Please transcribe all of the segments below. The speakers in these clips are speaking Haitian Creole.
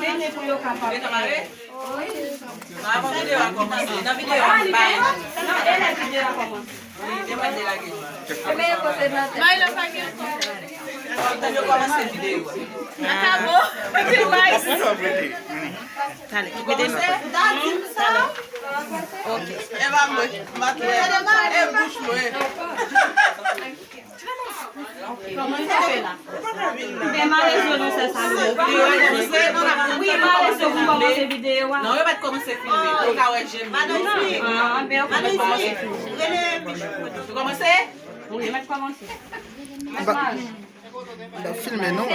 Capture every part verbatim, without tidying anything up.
Mennen pou yo kapab. Avan videyo a kòmanse. Nan videyo a, m pare. Non, e lè videyo a kòmanse. Wi, demen te lage. Maila pa gen kòb. Yo kòmanse videyo a. Akabo. Talè, kite m. Ok. E pa mwen. M pa tou. E bouch mwen. Kòman sa fè la? Fè malezi non, sè sa. Wi, malezi pou kòmanse videyo a. Non, yo mèt kòmanse filme. Ou ka wè je m. Ah, ben, ok. Yo mèt kòmanse filme. Yo kòmanse? Wi, yo mèt kòmanse. Mèt mari. N ap filme nou, wi.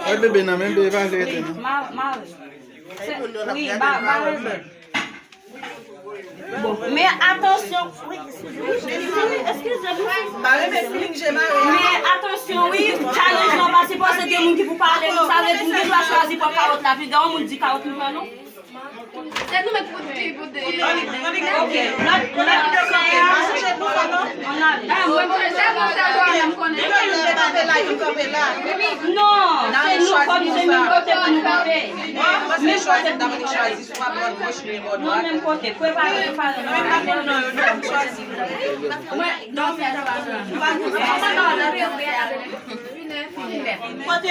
Ay, bebe, nan men bebe pa vle rete, non. Wi, ba, ba, wi. Bon, men atansyon. Men atansyon, wi, challenge lan pa sipoze gen moun ki pou pale, nou sa vle di nou gen dwa chwazi pran kawòt la, pi gen yon moun di kawòt nou pran non. Se nou menm pou di pou de. Ok, lòt, lòt, se a, on a. Ah, mwen, mwen, se bon, se bon, m konnen. Non, se nou kòm se menm kote pou nou kanpe. Menm kote. Mwen menm kote, prepare, prepare.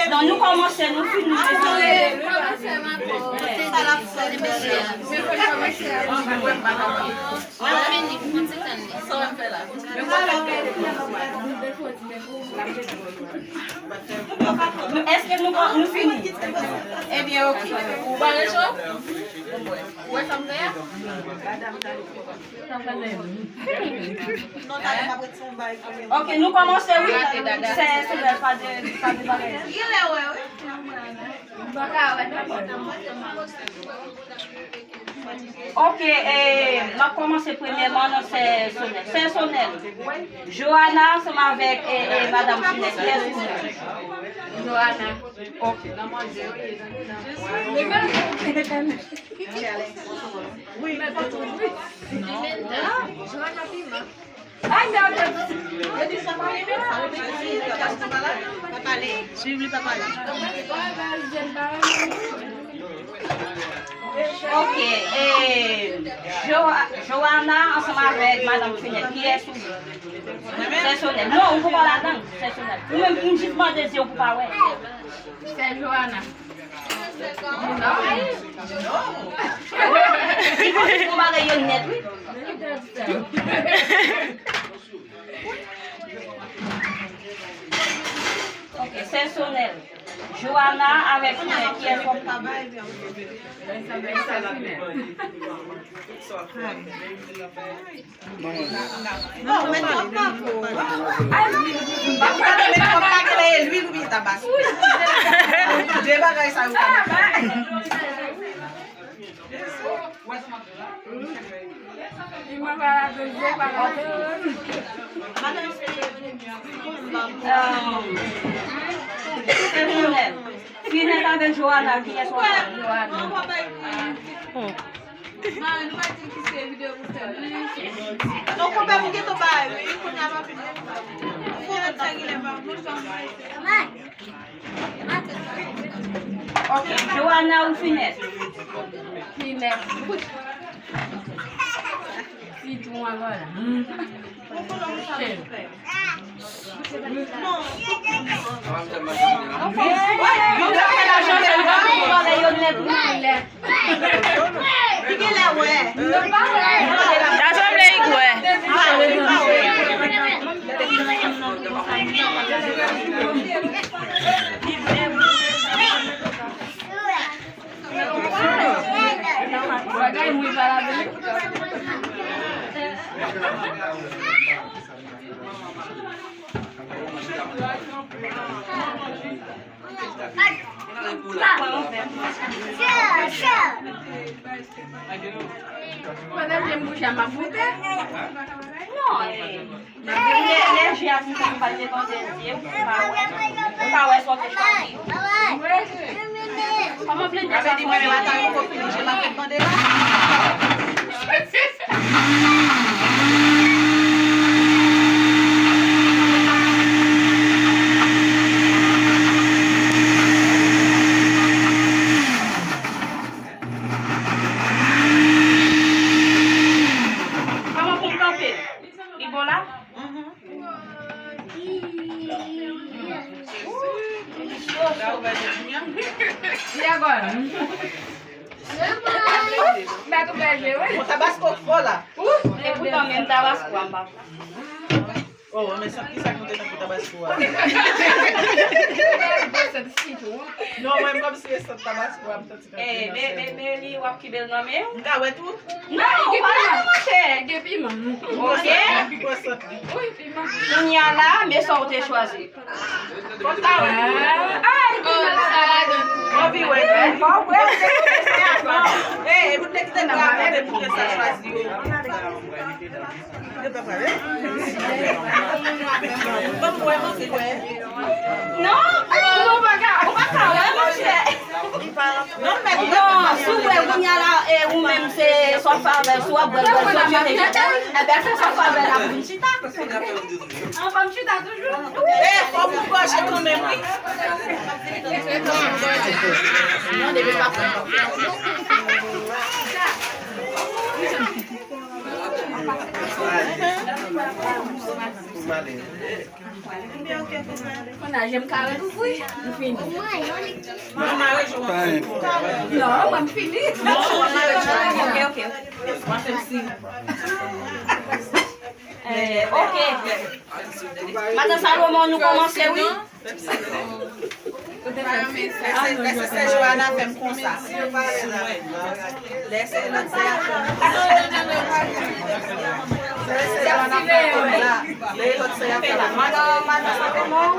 Non, nou kòmanse, nou fini. Èske nou, nou fini? Ebyen, ok. Ou pa recho? Ou wè sa m fè a? Ok, nou kòmanse, wi. Sè, sè, pa de, pa de bagay. Ok, e, m ap kòmanse premyèman nan sè Sonèl. Sè Sonèl, Johanna ansanm avèk, e, e, madanm Finèt, kiyès ou menm? Johanna. Ok. Johanna piman. Ay, non, non. Swiv li, papa. Ok, e, Jo-, Johanna ansanm avèk madanm Finèt, kiyès ou ye? Sè Sonèl. Non, ou poko ladan, sè Sonèl. Ou menm, m jis mande si ou pa wè. Sè Johanna. Ou bagay yo nèt, wi. Ok, sè Sonèl. Johanna avèk Sonèl, kiyès ou? Non, men twòp pa pou. Ay, men twòp pa gen lwil oubyen tabasco. De bagay sa yo ka. Li mwen pa la dezye pa la. Finèt avèk Johanna, kiyès ou wè? Johanna. Mari, nou pa di l ki se videyo pou fè. Non, konpè, m gentan bay, wi. Kounye a m ap vin. Fò ret sa ki lè pa bon, sa m bay. Ok, Johanna ou Finèt? Finèt. Sitwon an, vwala. Yo te fè lajan fè l vòlè yo nèt, wi. Li gen lè wè. Ta sanble li kwè. Bagay mwen pa la vre. Pandan m bouche a, m ap goute. Non, e, lè, lè je a fin fèt, ou pa t devan de zye, ou pa wè, ou pa wè sa w te chwazi. Kòman Sa vle di mwen menm ata yo poko fini, je m ap mande la. Kòman pou m kanpe? Li bon la? Mwen tou pèdi, wi. Yon tabasko fò la. E poutan menm tabasko a m pa pran. Oh, men sa, ki sa k moute tankou tabasko a? Non, mwen, m kòmsi e sant tabasko a, m santi. Eh, men, men, men li w ap kenbe l nan men w? M ka wè tou? Non, ou pa la, monchè. Gen piman. Ok. Pi gwo sant li. Wi, piman. Kounye a la, men sa w te chwazi. Fò m ta wè. Ah, ah, piman. Anvi wè. Fò w wè, se konn se avan. Eh, e pou te kite dragon te pou te sa chwazi yo. Ban m wè, ban m wè. Non, non, ou pa ka, ou pa ka wè, monchè. Non, si w wè, kounye a la, e, ou menm, se swa favè, si w ap bwè, bwè, si w ap chita, chita. Enben, se swa favè la pou vin chita. An, fò m chita toujou. E, fò m gòje kanmenm, wi. Non, depi pa fè. Kounye a, je m kare tou, wi. M fini. Non, mwen, m fini. Ok, ok. Eh, ok. Madan Salomon, nou kòmanse, wi. Lè se, lè se sè Joana fè m konsa. Lè se lòt sè a fè m konsa. Lè se Joana fè m konsa. Lè lòt sè a fè m konsa. Madan, madan Salomon,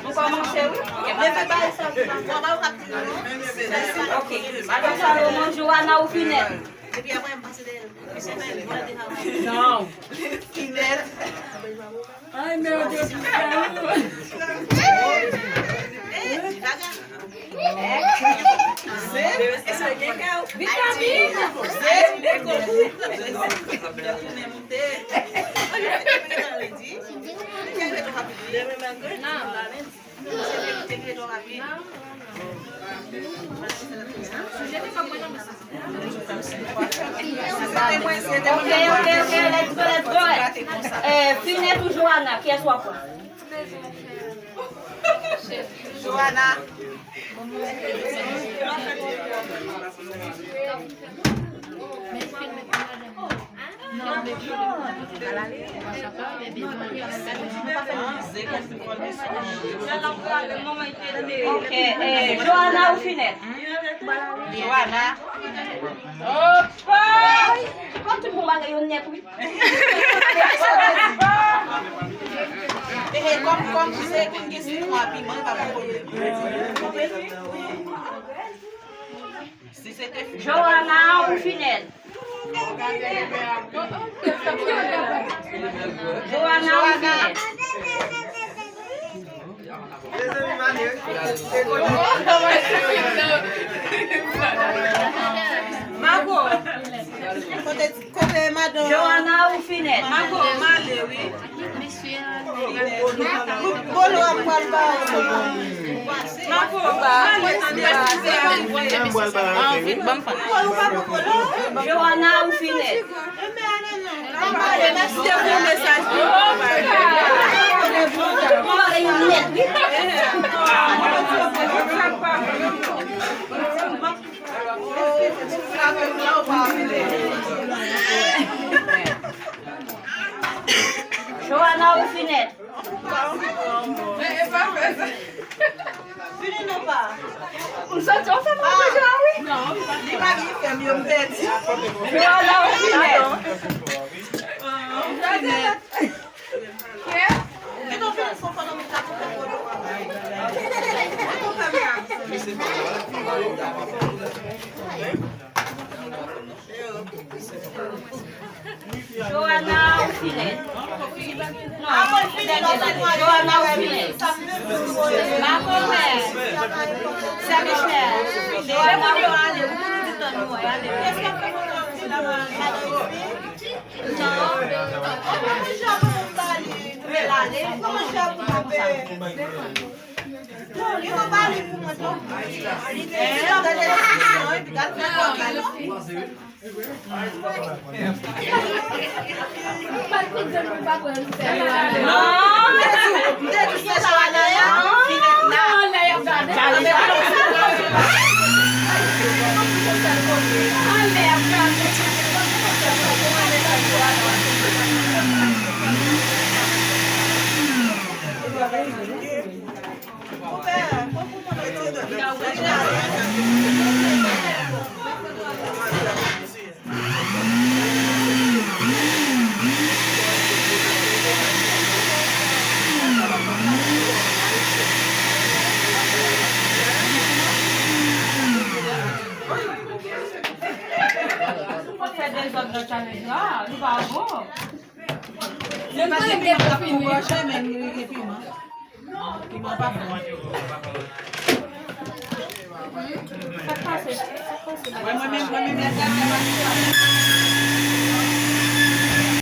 nou kòmanse, wi. Leve bay sa. Ok. Madan Salomon, Joana, ou fini. Epi apre, m pase dèyè l. Misye fè l vòl deja. Non. Fidèl. Ay, men yo te fè. Eh, gaga. Zen. Vitamin. Zen. Fidèl tounen moute. Fidèl redi. Fidèl redi. Demen malgre. Non. Ok, ok, ok, let's go, let's go. Eh, Finet ou Joana, kiyès w ap pran? Joana. Ok, eh, Joana ou Finet? Joana. Opa! Kòm tout bon bagay yo nèt, wi. Eh, eh, kòm, kòm se kounye a sitwon a piman, pa pwoblèm. Joana ou Finet? Joana ou Finet? Mako, kote, kote madan? Joana ou Finet? Mako, m ale, wi. Bolo ap pral ba. Mako, m ale, tande, eskize, m ale. Joana ou Finet? Mèsi pou mesaj li. Joana ou Finet? Fini nou pa. M santi w fè m deja, wi. Li pa gen fè m yo, m pèdi. Joana ou Finet? Finet. Kè? Gen yon fè m son fanm m ta pou fè m. Joana ou Finet? Non, Joana ou Finet? Makomè. Sè Michel. Mwen yo ale, ou konn di tan nou ale. Kòman jan pou nou bali? Kòman jan pou nou bali? Non, li pa bali pou mwen tou. Li te di nan deskripsyon, epi gad fè kòman. Fè dezòd nan challenge la, li pa bon. Se pa gen piman k ap pou bòche, men li gen piman. Piman pa bon. Sa k pase? Sa k pase? Mwen, mwen menm, mwen menm, lè sa, lè sa.